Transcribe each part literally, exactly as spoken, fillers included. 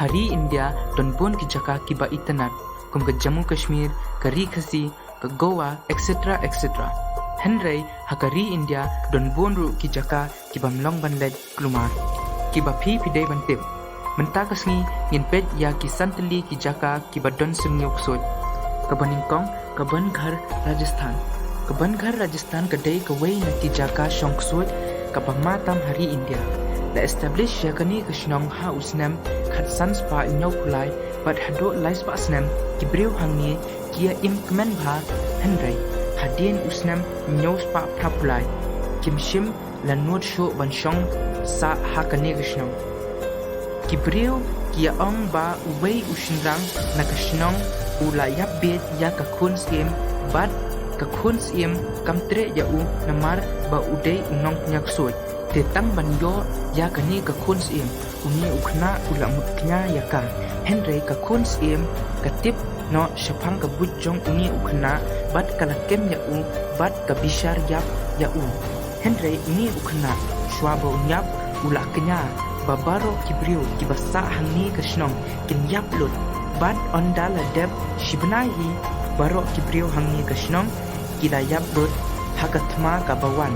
Ha ri India don bun ki jaka kiba itynnad, kum ka Jammu Kashmir, ka ri Khasi, ka Goa, et cetera, et cetera. Hynrei ha ka ri India don bun ruh ki jaka kiba ym long ban leit kulmar, kiba phi phi dei ban tip. Mynta ka sngi ngin peit ïa ki san tylli ki jaka kiba don syrngiew ksuid. Kaba nyngkong, ka Bangarh, Rajasthan. Ka Bangarh, Rajasthan ka dei kawei na ki jaka shong ksuid kaba ma tam ha ri India. La establish ïa kane ka shnong ha u snem khatsan spah hynñiewphew lai, bad haduh lai spah snem ki briew hangne ki ïa im kmen bha. Hynrei hadien u snem hynñiew spah phraphew lai kim shym la nud shuh ban shong sah ha kane ka shnong. Ki briew ki ïa ong ba uwei u shynrang na ka shnong u la ïap bieit ïa ka khun syiem, bad ka khun syiem kam treh ïa u namar ba u dei u nongkñia ksuid. Te tang ban ïoh ïa kane ka khun syiem, une u khynnah u la mut kñia ïa ka. Hynrei ka khun syiem ka tip noh shaphang ka buit jong une u khynnah, bad ka la kem ïa u, bad ka bishar ïap ïa u. Hynrei une u khynnah, shuwa ba un ïap, u la kñia ba baroh ki briew kiba sah hangne ka shnong kin ïap lut. Bad ynda la dep shi bnai hi, baroh ki briew hangne ka shnong ki la ïap lut ha ka thma kaba wan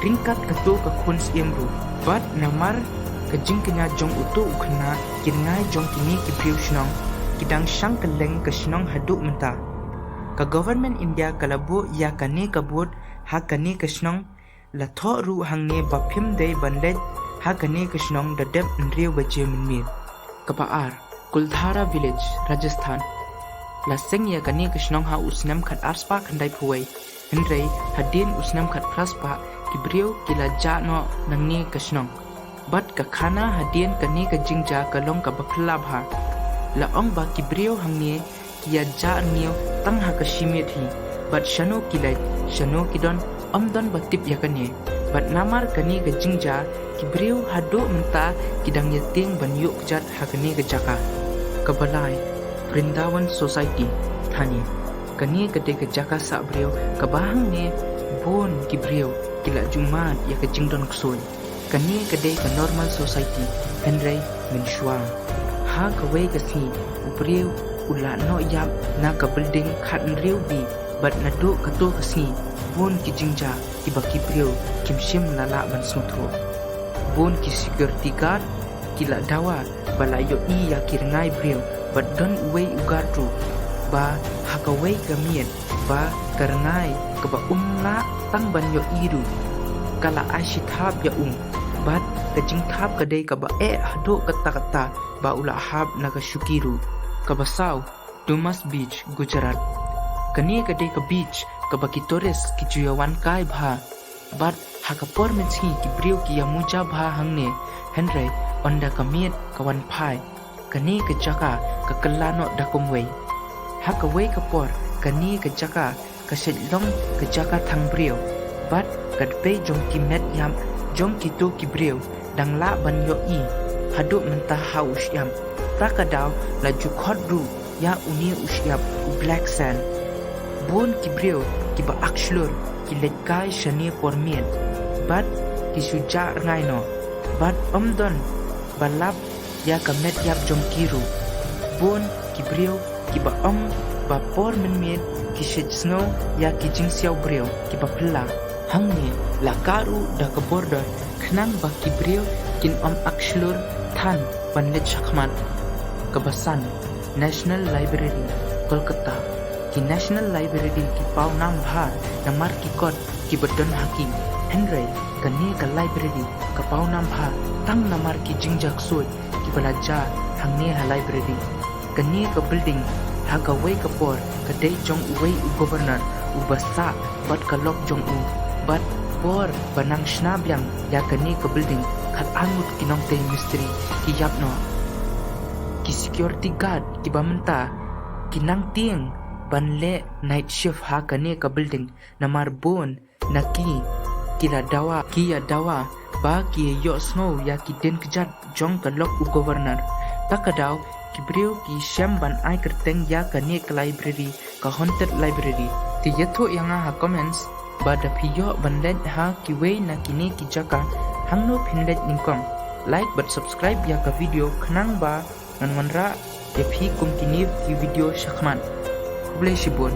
ryngkat kato ka khun syiem ruh. Bad namar ka jingkñia jong uto u khynnah, ki rngai jong kine ki briew shnong ki dang shang kylleng ka shnong haduh mynta. Ka Government India ka la buh ïa kane ka board ha kane ka shnong. La thoh ruh hangne ba phim dei ban leit ha kane ka shnong da dep hynriew baje mynmiet. Kaba ar, Kuldhara Village, Rajasthan. La seng ïa kane ka shnong ha u snem khatar spah khyndaiphew wei. Hynrei hadien u snem khatphra spah ki briew ki la jah noh nangne ka shnong. Bad ka khana hadien kane ka jingjia ka long kaba phylla bha. La ong ba ki briew hangne ki ïa jah rngiew tang ha ka shi miet hi. Bad shano ki leit, shano ki don, ym don ba tip ïa kane. Bad namar kane ka jingjia, ki briew haduh mynta ki dang ïa tieng ban ïuh kjat ha kane ka jaka. Kaba lai, Vrindavan Society, Thane. Kane ka dei ka jaka sah briew kaba hangne bun ki briew ki la ju mad ïa ka jingdon ksuid. Kane ka dei ka normal society, hynrei mynshuwa, ha kawei ka sngi u briew u la noh ïap na ka building khathynriew B, bad naduh kato ka sngi bun ki jingjia kiba ki briew kim shym la lah ban sngewthuh. Bun ki security guard ki la dawa ba la ïohi ïa ki rngai briew, bad don uwei u guard ruh ba ha kawei ka miet ba ka rngai kaba um lah tang ban ïohi ruh, ka la ai shi thap ïa u. Bad ka jingthap ka dei kaba eh haduh katta katta ba u la hap na ka shuki ruh. Kaba saw, Dumas Beach, Gujarat. Kane ka dei ka beach kaba ki tourist ki ju ïa wan kai bha. Bad ha ka por mynsngi ki briew ki ïa muja bha hangne, hynrei ynda ka miet ka wan phai, kane ka jaka ka kylla noh da kumwei. Ha kawei ka por kane ka jaka ka shait long ka jaka thang briew. Bad ka dpei jong ki met ïap jong kito ki briew dang lah ban ïohi haduh mynta ha u shyiap. Ta ka daw la ju khot ruh ïa une u shyiap u black sand. Bun ki briew kiba ak shlur ki leit kai shane por miet, bad ki shu jah rngai noh, bad ym don ba lap ïa ka met ïap jong ki ruh. Bun ki briew kiba ong ba por mynmiet ki shait sngew ïa ki jingsiaw briew kiba phylla. Hangne la kah ruh da ka border khnang ba ki briew kin ym ak shlur than ban leit shakhmat. Kaba san, National Library, Kolkata. Ki National Library ki paw nam bha namar ki kot kiba don ha ki. Hynrei kane ka library ka paw nam bha tang namar ki jingjia ksuid kiba la jia hangne ha library. Kane ka building ha kawei ka por ka dei jong uwei u governor uba sah bad ka lok jong u. Bad por ba nang shna biang ïa kane ka building, khatar ngut ki nongtei mistri ki ïap noh. Ki security guard kiba mynta ki nang tieng ban leh night shift ha kane ka building namar bun na ki ki la dawa, ki ïa dawa ba ki ïohsngew ïa ki dien kjat jong ka lok u governor. Ta ka daw ki briew ki shem ban ai kyrteng ïa kane ka library ka haunted library. Te ïathuh ïa nga ha comments ba da phi ïoh ban leit ha kiwei na kine ki jaka, hangno phin leit nyngkong. Like bad subscribe ïa ka video khnang ba ngan wanrah ïa phi kum kine ki video shakhmat. Khublei shibun.